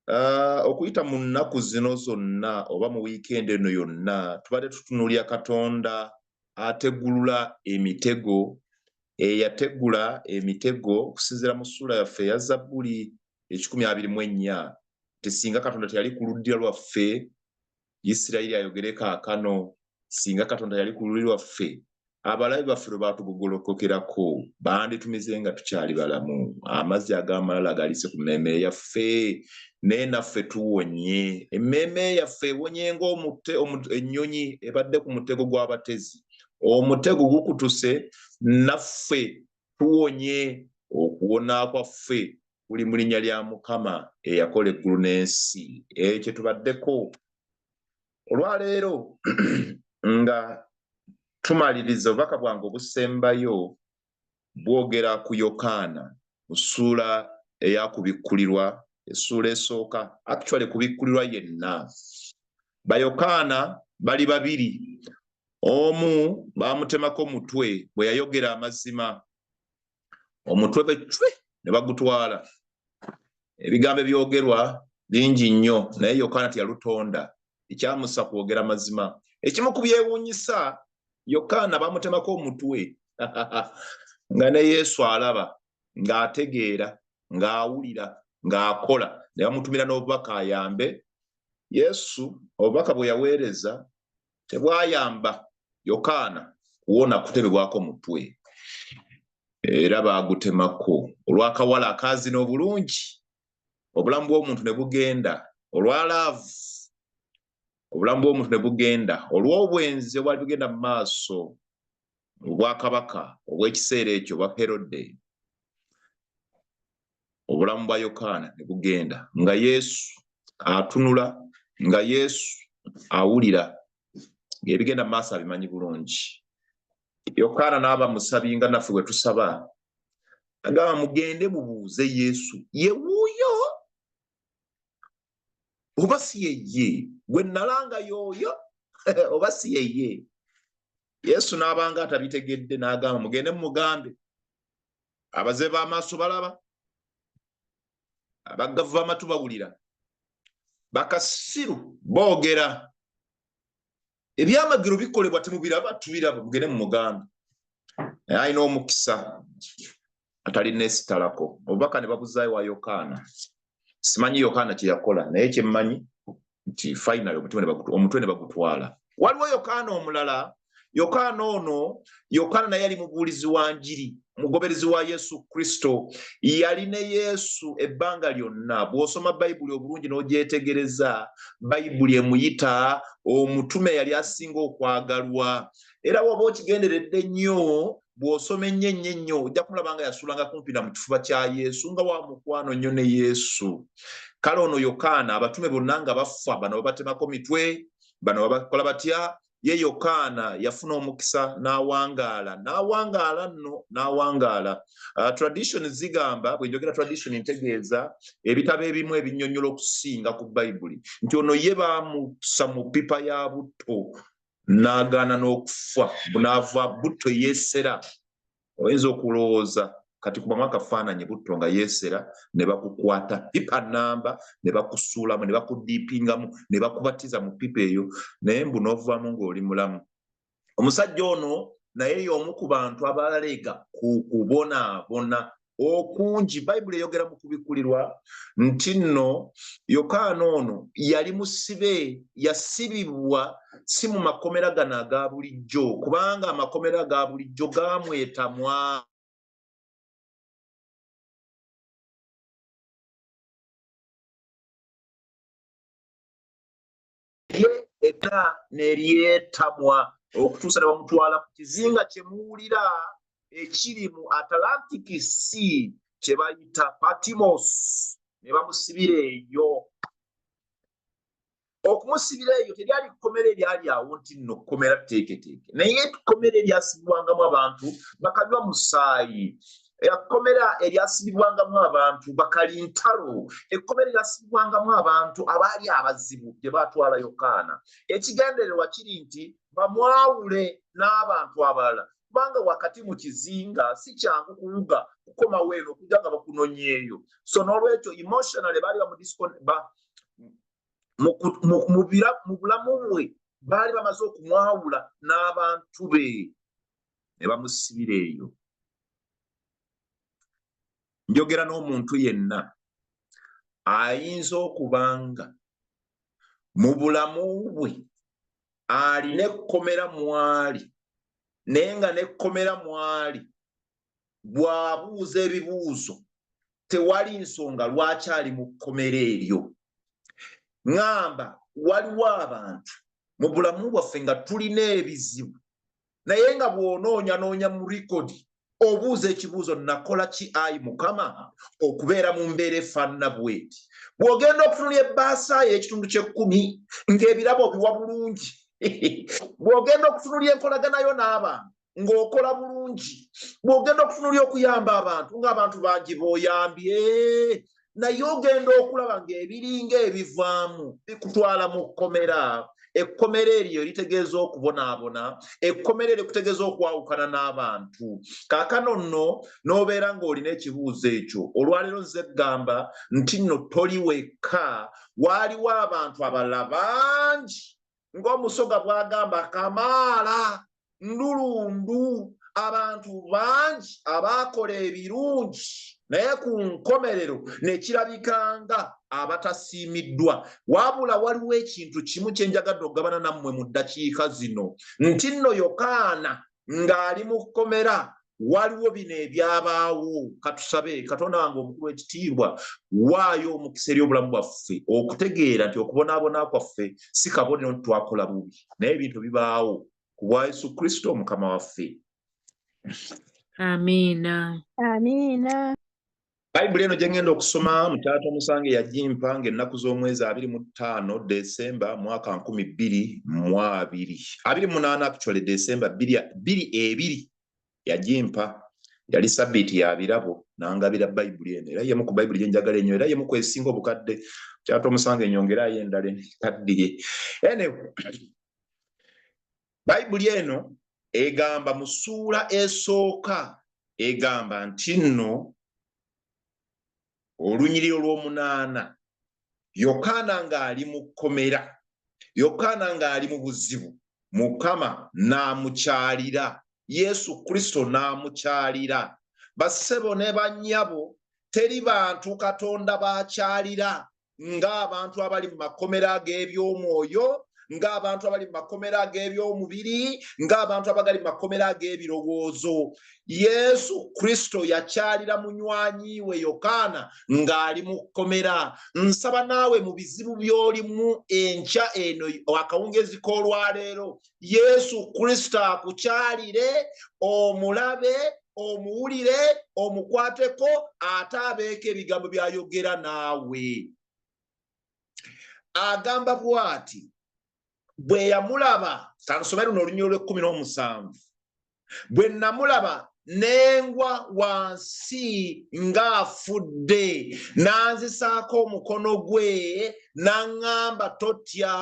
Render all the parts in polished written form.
Okuyita mu nnaku zino zonna oba mu wiikendi eno yonna tubadde tutunuulira Katonda ategulula emitego, eyategula emitego okusinziira mu ssuula yaffe eya Zabbuli 124, nti singa Katonda teyali ku luddira lwaffe, Isirayiri ayogere kaakano, singa Katonda yali ku luli lwaffe, abalabe baffe lwe baatugogolokokerako banditumize nga tukyali balamu. Amazzi ag'amalala galiise ku mmeeme yaffe, naye naffe tuwonye. Emmeeme yaffe ewonye ng'ennyonyi ebadde ku mutego gw'abatezi. Omutego gukutuse, naffe tuwonye. Okuwona kwaffe kuli mu linnya lya Mukama eyakola eggulu n'ensi. Ekyo tubaddeko olwaleero nga tumaliriza obubaka bwange obusembayo bwogera ku Yokaana mu ssuula eyakubikkulirwa, essuula esooka, actually kubikkulirwa yenna. Bayokaana bali babiri, omu baamutemako mutwe bwe yayogera amazima, omutwe bwe cwe ne bagutwala. Ebigambo ebyogerwa bingi nnyo, naye Yokaana teyalutonda, ekyamusa kwogera mazima. Ekimu ku byewuunyisa, Yokaana bamutemako omutwe nga ne Yesu alaba, ng'ategeera, ng'awulira, ng'akola, ne bamutumira n'obubaka ayambe. Yesu obubaka bwe yaweereza tebwayamba Yokaana kuwona kutebebwako mutwe, era baagutemako olw'akawala akaazina obulungi, obulamu bw'omuntu ne bugenda, olwa laavu obulamu bw'omuntu ne bugenda, olw'obwenzi obwali bugenda mu maaso mu bwakabaka obw'ekiseera ekyo bwa Herode, obulamu bwa Yokaana ne bugenda, nga Yesu atunula, nga Yesu awulira, ng'ebigenda mu maaso abimanyi bulungi. Yokaana n'aba musabi nga naffe bwe tusaba, agamba mugende mubuuze Yesu, ye wuuyo oba si ye ye, gwe nalanga y'oyo oba si ye ye. Yesu n'abanga atabitegedde n'agamba mugende mumugambe, abaze b'amaaso balaba, abaggavu b'amatu bawulira, bakasiru boogera, ebyamagero bikolebwa temubiraba, tubiraba, mugende mumugambe. Naye alina omukisa atalina esitalako. Obubaka ne babuzaayo wa Yokaana. Simanyi Yokaana kye yakola, naye kye mmanyi nti finally omutwe ne bagutwala. Waliwo Yokaana omulala. Yokaana ono, Yokaana naye yali mubuulizi wa njiri, mugoberezi wa Yesu Kristo. Yali ne Yesu ebbanga lyonna. Bw'osoma Bayibuli obulungi n'ogyetegereza, Bayibuli emuyita omutume yali asinga okwagalwa. Era bw'oba okigenderedde nnyo, bw'osoma ennyo ennyo ennyo, ojja kumulaba nga yasulanga kumpi na mu kifuba kya Yesu, nga wa mukwano nnyo ne Yesu. Kale ono Yokaana, abatume bonna nga bafa, bano babatemako mitwe, bano babakola batya, ye Yokaana yafuna omukisa n'awangaala, n'awangaala nno, n'awangaala. Tradition zigamba, bwe njogera tradition ntegeeza ebitabo ebimu ebinnyonnyola okusinga ku Bayibuli, nti ono ye baamussa mu ppipa ya butto n'agaana n'okufa, n'ava butto yeesera. Oyinza okulowooza kati kubamu akafaananyi butto nga yeesera, ne bakukwata ppipa namba ne bakusuulamu ne bakudiipingamu ne bakubatiza mu ppipa eyo, naye mbu n'ovaamu ng'oli mulamu. Omusajja ono naye y'omu ku bantu abalalega ku kubonaabona okungi. Bayibuli eyogera mu kubikkulirwa nti nno Yokaana ono yali musibe, yasibibwa si mu makomera gano aga bulijjo, kubanga amakomera aga bulijjo gaamwetamwa. Ye era ne lyetamwa okutuusa ne bamutwala ku kizinga kye muwulira ekiri mu Atlantic Sea kye bayita Patmos, ne bamusibira eyo. Okumusibira eyo teryali kkomera eryali awo nti nno kkomera tteeketeeke, naye ekkomera eryasibibwangamu abantu bakanywa musaayi, ekkomera eryasibibwangamu abantu bakalintalo, ekkomera eryasibibwangamu abantu abaali abazibu gye baatwala Yokaana. Ekigendererwa kiri nti bamwawule n'abantu abalala. Kubanga wakati mu kizinga si kyangu kuwuga kukomawo eno okujja nga bakunonyeeyo. So n'olwekyo emotionally baali mu bulamu bwe baali bamaze okumwawula n'abantu be ne bamusibira eyo. Njogera n'omuntu yenna ayinza okubanga mu bulamu bwe alina ekkomera mwali, naye nga n'ekkomera mwali bw'abuuza ebibuuzo tewali nsonga lwaki ali mu kkomera eryo. Ŋŋamba waliwo abantu mu bulamu bwaffe nga tulina ebizibu, naye nga bw'onoonyanoonya mu record obuuza ekibuuzo, "Nakola ki, ayi Mukama, okubeera mu mbeera efaanana bweti?" Bw'ogenda okutunulya ebbaasa yo ekitundu ky'ekkumi, ng'ebirabo obiwa bulungi. Bw'ogenda okutunulya enkolaganayo n'abantu, ng'okola bulungi. Bw'ogenda okutunulya okuyamba abantu, ng'abantu bangi b'oyambye, naye ogenda okulaba ng'ebiringa ebivaamu bikutwala mu kkomera. Ekkomera eryo eritegeeza okubonaabona, ekkomera erikutegeeza okwawukana n'abantu. Kaakano nno n'obeera ng'olina ekibuuzo ekyo, olwaleero nze gamba nti nno toli wekka. Waaliwo abantu abalala bangi, ng'Omusoga bw'agamba, kamaala ndulundu, abantu bangi abaakola ebirungi naye ku nkomerero ne kirabikanga abatasiimiddwa. Wabula waliwo ekintu kimu kye njagadde okugabana nammwe mu ddakiika zino, nti nno Yokaana ng'ali mu kkomera waliwo bino ebyabaawo. Katusabe. Katonda wange omukulu w'ekitiibwa, waayo omukisa eri obulamu bwaffe okutegeera nti okubonaabona kwaffe si kabonero nti twakola bubi, naye ebintu bibaawo ku bwa Yesu Kristo Omukama waffe. Amiina. Amiina. Bayibuli eno gye ngenda okusoma, mukyala Musange yagimpa ng'ennaku z'omwezi 25 Desemba mwaka 2020, 28 actually, Desemba bbiri ebiri yagimpa. Yali sabbiiti ya birabo, nangabira Bayibuli eno, era yemu ku Bayibuli gye njagala ennyo, era yemu kwesinga obukadde. Mukyala Musange, enyongerayo endala ekaddiye. Anyway, Bayibuli eno egamba mu ssuula esooka, egamba nti nno olunyiriri olw'omunaana, Yokaana ng'ali mu kkomera, Yokaana ng'ali mu buzibu, Mukama n'amukyalira, Yesu Kristo n'amukyalira. Bassebo ne bannyabo, teri bantu Katonda bakyalira ng'abantu abali mu makomera ag'ebyomwoyo, ng'abantu abali mu makomera ag'ebyomubiri, ng'abantu abagali mu makomera ag'ebirowoozo. Yesu Kristo yakyalira munywanyi we Yokaana ng'ali mu kkomera. Nsaba naawe mu bizibu by'olimu enkya eno, akawungezi k'olwaleero, Yesu Kristo akukyalire, omulabe, omuwulire, omukwateko, ate abeeko ebigambo by'ayogera naawe. Agamba bw'ati, bwe yamulaba, kansome luno olunyiriri olw'e-17, "Bwe namulaba nengwa wansi ng'afudde, n'anzisaako omukono gwe n'aŋŋamba, 'Totya,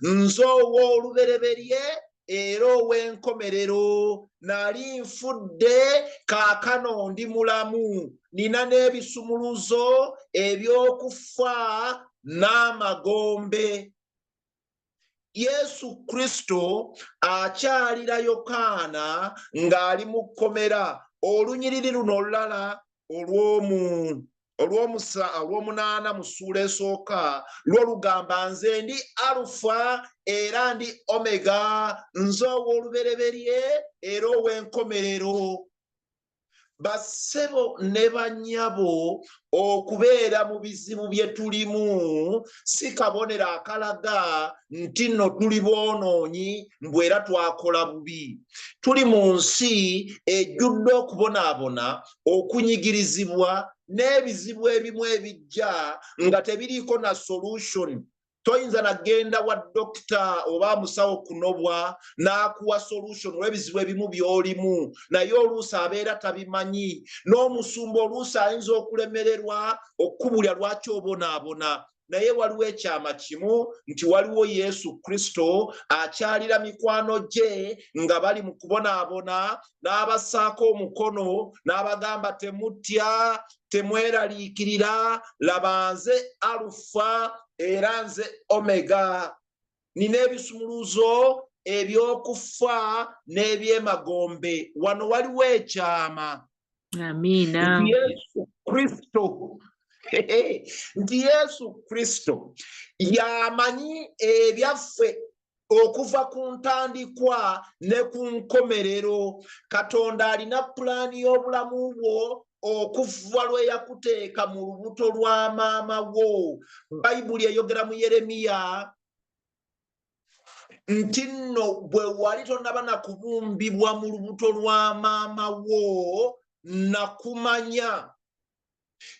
nze ow'olubereberye era ow'enkomerero. Nali nfudde, kaakano ndi mulamu, nina n'ebisumuluzo eby'okufa n'amagombe.'" Yesu Kristo akyalira Yokaana ng'ali mu kkomera. Olunyiriri luno olulala olw'omunaana mu ssuula esooka lwo lugamba, "Nze ndi Alufa era ndi Omega, nze ow'olubereberye era ow'enkomerero." Bassebo ne bannyabo, okubeera mu bizibu bye tulimu si kabonero akalaga nti nno tuli boonoonyi, mbwe era twakola bubi. Tuli mu nsi ejjudde okubonaabona, okunyigirizibwa n'ebizibu ebimu ebijja nga tebiriiko na solution. Toyinza nagenda wa dokita oba musawo kunobwa n'akuwa solution olw'ebizibu ebimu by'olimu, naye oluusi abeera tabimanyi. N'omusumba oluusi ayinza okulemererwa okukubulya lwaki obonaabona, naye waliwo ekyama kimu nti waliwo Yesu Kristo akyalira mikwano gye nga bali mu kubonaabona, n'abassaako omukono n'abagamba, "Temutya, temweraliikirira, laba nze Alufa era nze Omega, nina ebisumuluzo ebyokufa n'ebyemagombe." Wano waliwo ekyama. Amiina. Yesu Kristo, nti Yesu Kristo yamanyi ebyaffe okuva ku ntandikwa ne ku nkomerero. Katonda alina pulaani y'obulamu bwo okuva lwe yakuteeka mu lubuto lwa maama wo. Bayibuli eyogera mu Yeremiya nti nno bwe wali tonnaba na kubumbibwa mu lubuto lwa maama wo, nakumanya.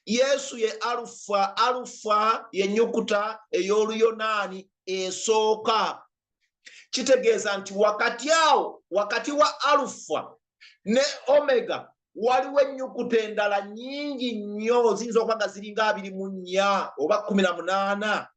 Yesu ye Alufa. Alufa ye nyukuta ey'Oluyonaani esooka. Kitegeeza nti wakati awo, wakati wa Alufa ne Omega, waliwo ennyukuta endala nnyingi nnyo, ziyinza okuba nga ziringa 24 oba 18.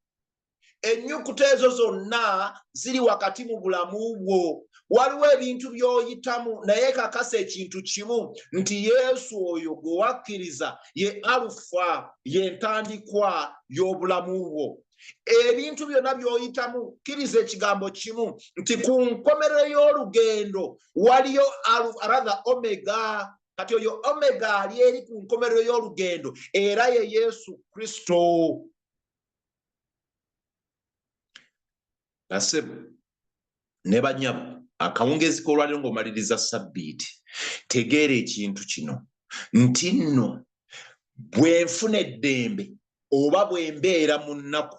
Ennyukuta ezo zonna ziri wakati mu bulamu bwo. Waliwo ebintu by'oyitamu, naye kakasa ekintu kimu nti Yesu oyo gwe wakkiriza ye Alufa, ye ntandikwa y'obulamu bwo. Ebintu byonna by'oyitamu, kkiriza ekigambo kimu nti ku nkomerero y'olugendo waliyo rather Omega. Kati oyo Omega ali eri ku nkomerero y'olugendo, era ye Yesu Kristo. Basebo ne banyabo, akawungeezi k'olwaliro ng'omaliriza sabbiiti, tegeera ekintu kino nti nno bwe nfuna eddembe oba bwe mbeera mu nnaku,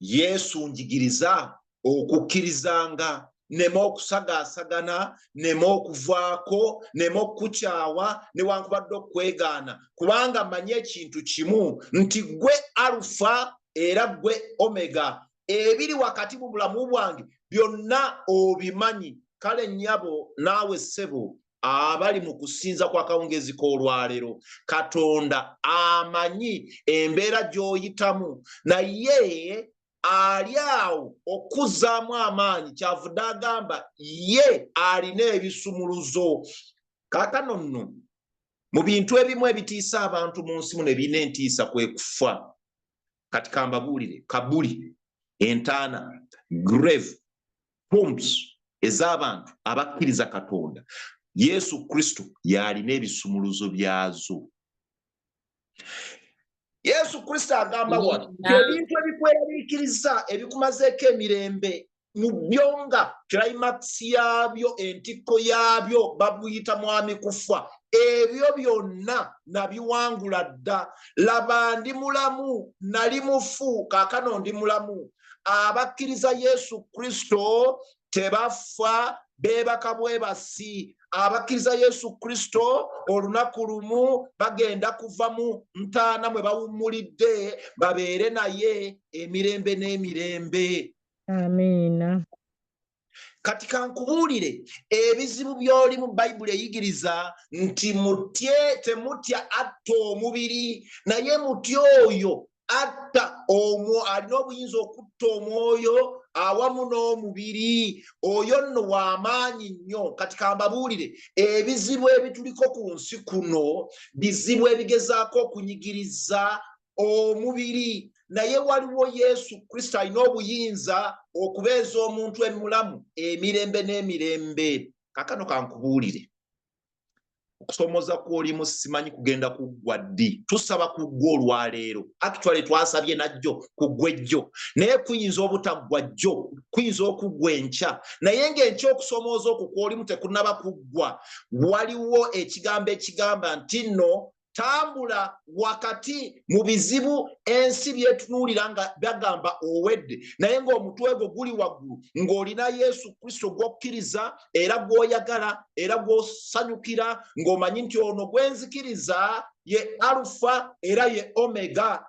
Yesu njigiriza okukkirizanga, neme okusagaasagana, neme okuvaako, neme okukukyawa newankubadde okwegaana, kubanga manye ekintu kimu nti gwe Alufa era gwe Omega. Ebiri wakati mu bulamu bwange byonna obimanyi. Kale nnyabo naawe ssebo abali mu kusinza kwa kawungeezi k'olwaleero, Katonda amanyi embeera gy'oyitamu, naye ali awo okuzzaamu amaanyi. Kyavudde agamba ye alina ebisumuluzo. Kaakano nno, mu bintu ebimu ebitiisa abantu mu nsi muno, ebirina entiisa, kwe kufa. Kati kambabuulire, kabuli, entaana, grave, tombs ez'abantu abakkiriza Katonda, Yesu Kristo y'alina ebisumuluzo byazo. Yesu Kristo agamba wano, ebintu ebikweraliikiriza, ebikumazeeko emirembe, mu byo nga climax yaabyo, entikko yaabyo, babuyita mwami kufa, ebyo byonna nabiwangula dda. Laba, ndi mulamu, nali mufu, kaakano ndi mulamu. Abakkiriza Yesu Kristo tebafa, beebaka bwebasi. Abakkiriza Yesu Kristo olunaku lumu bagenda kuva mu ntaana mwe bawummulidde, babeere naye emirembe n'emirembe. Amiina. Kati kankubuulire, ebizibu by'olimu, Bayibuli eyigiriza nti mutye, temutya atta omubiri, naye mutye oyo atta omwo, alina obuyinza okutta omwoyo awamu n'omubiri. Oyo nno w'amaanyi nnyo. Kati kambabuulire, ebizibu ebituliko ku nsi kuno bizibu ebigezaako okunyigiriza omubiri, naye waliwo Yesu Kristo alina obuyinza okubeeza omuntu emulamu emirembe n'emirembe. Kakano kankubuulire, okusomooza kw'olimu simanyi kugenda kuggwa ddi. Tusaba kuggwa olwaleero, actually twasabye najjo kuggwa ejjo, naye kuyinza obutaggwa jjo, kuyinza okuggwa enkya. Naye ng'enkya okusomooza okwo kw'olimu tekunnaba kuggwa, waliwo ekigambo ekigamba nti nno tambula wakati mu bizibu ensi byetunuulira nga bagamba owedde, naye ng'omutwe gwo guli waggulu, ng'olina Yesu Kristo gw'okkiriza era gw'oyagala era gw'osanyukira, ng'omanyi nti ono gwenzikiriza ye Alufa era ye Omega.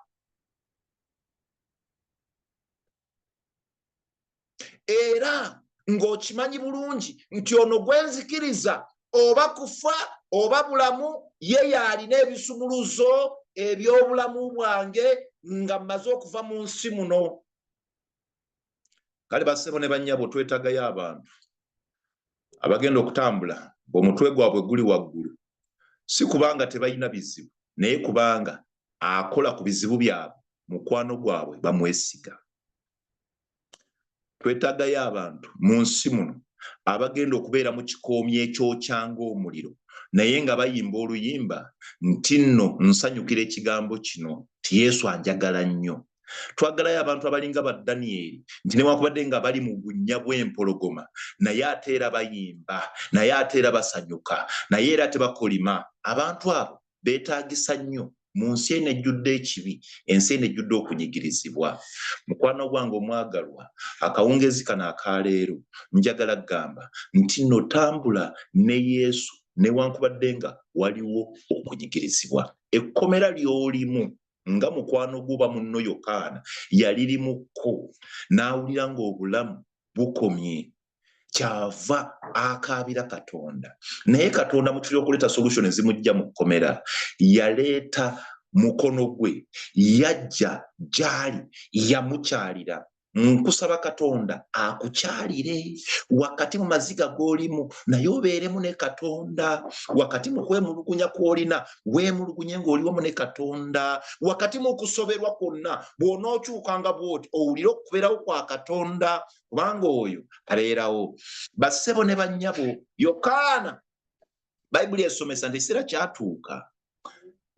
Era ng'okimanyi bulungi nti ono gwenzikiriza oba kufa oba bulamu, ye y'alina ebisumuluzo eby'obulamu bwange nga mmaze okuva mu nsi muno. Kale bassebo ne bannyabo, twetagayo abantu abagenda okutambula ng'omutwe gwabwe guli waggulu, si kubanga tebalina bizibu, naye kubanga akola ku bizibu byabwe mukwano gwabwe bamwesiga. Twetagayo abantu mu nsi muno abagenda okubeera mu kikoomi ekyokya ng'omuliro, naye nga bayimba oluyimba nti nno nsanyukira ekigambo kino ti Yesu anjagala nnyo. Twagalayo abantu abalinga ba Daniyeri, nti newankubadde nga bali mu bunnya bw'empologoma, naye ate era bayimba, naye ate era basanyuka, naye era tebakolima. Abantu abo beetaagisa nnyo mu nsi eno ejjudde ekibi, ensi eno ejjudde okunyigirizibwa. Mukwano gwange omwagalwa, akawungeezi kano akaleero njagala kugamba nti nno tambula ne Yesu newankubadde nga waliwo okunyigirizibwa. Ekkomera ly'olimu nga mukwano gwo munno Yokaana yalirimuko n'awulira ng'obulamu bukomye, kyava akaabira Katonda. Naye Katonda mu kifo okuleeta solution ezimujja mu kkomera, yaleeta mukono gwe, yajja gy'ali, yamukyalira. Nkusaba Katonda akukyalire wakati mu maziga g'olimu, naye obeeremu ne Katonda. Wakati mu kwemulugunya kw'olina, weemulugunye ng'oli wamu ne Katonda. Wakati mu kusoberwa kwonna, bw'onookyukanga bw'oti, owulire okubeerawo kwa Katonda, kubanga oyo abeerawo. Bassebo ne bannyabo, Yokaana Bayibuli esomesa nti ekiseera kyatuuka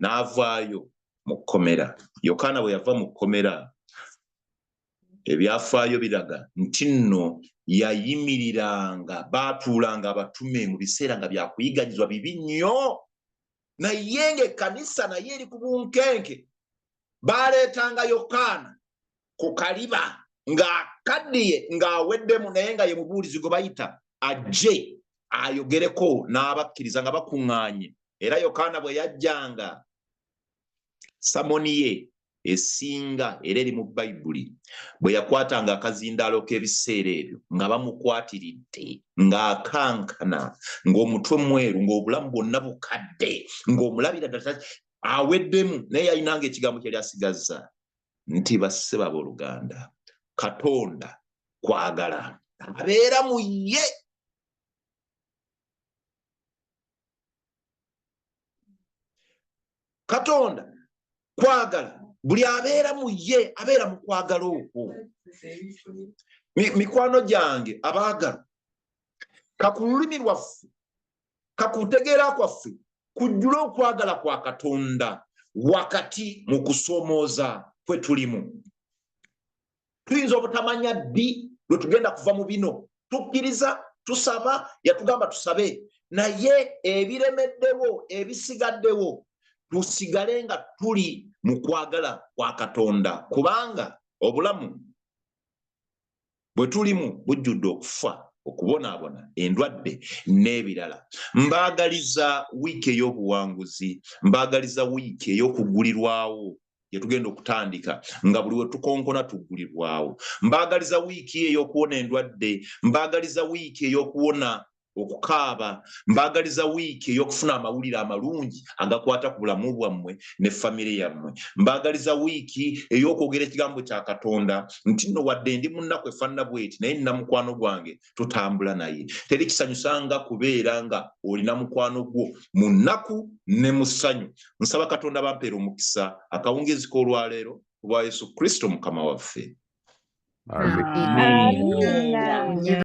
n'avaayo mu kkomera. Yokaana bwe yava mu kkomera, ebyafaayo biraga nti nno yayimiriranga, baatuulanga abatume mu biseera nga byakuyiganyizibwa bibi nnyo, naye ng'ekkanisa naye eri ku bunkenke. Baleetanga Yokaana ku kaliba ng'akaddiye, ng'aweddemu, naye nga ye mubuulizi gwe bayita ajje ayogereko n'abakkiriza nga bakuŋŋaanye. Era Yokaana bwe yajjanga, sermon ye esinga era eri mu Bayibuli, bwe yakwatanga akazindaalo k'ebiseera ebyo nga bamukwatiridde, ng'akankana, ng'omutwe mweru, ng'obulamu bwonna bukadde, ng'omulabira ddala aweddemu, naye yalinanga ekigambo kyali asigazza nti, "Bassebo abooluganda, Katonda kwagala, abeera mu ye." Katonda kwagala, buli abeera mu ye abeera mu kwagala okwo. Mikwano gyange abaagalwa, ka ku lulimi lwaffe, ka kutegeera kwaffe kujjule okwagala kwa Katonda wakati mu kusoomooza kwe tulimu. Tuyinza obutamanya ddi lwe tugenda kuva mu bino. Tukkiriza, tusaba, yatugamba tusabe, naye ebiremeddewo, ebisigaddewo, tusigale nga tuli mu kwagala kwa Katonda, kubanga obulamu bwe tulimu bujjudde okufa, okubonaabona, endwadde n'ebirala. Mbaagaliza wiiki ey'obuwanguzi, mbaagaliza wiiki ey'okugulirwawo gyetugenda okutandika, nga buli we tukonkona tuggulirwawo. Mbaagaliza wiiki ey'okuwona endwadde, mbaagaliza wiiki ey'okuwona okukaaba, mbaagaliza wiiki ey'okufuna amawulire amalungi agakwata ku bulamu bwammwe ne famire yammwe. Mbaagaliza wiiki ey'okwogera ekigambo kya Katonda nti nno wadde ndi mu nnaku efaanana bweti, naye nina mukwano gwange tutambula naye. Teri kisanyusanga kubeera nga olina mukwano gwo mu nnaku ne mu ssanyu. Nsaba Katonda bampeera omukisa akawungeezi k'olwaleero bwa Yesu Kristo Mukama waffe. Amiina.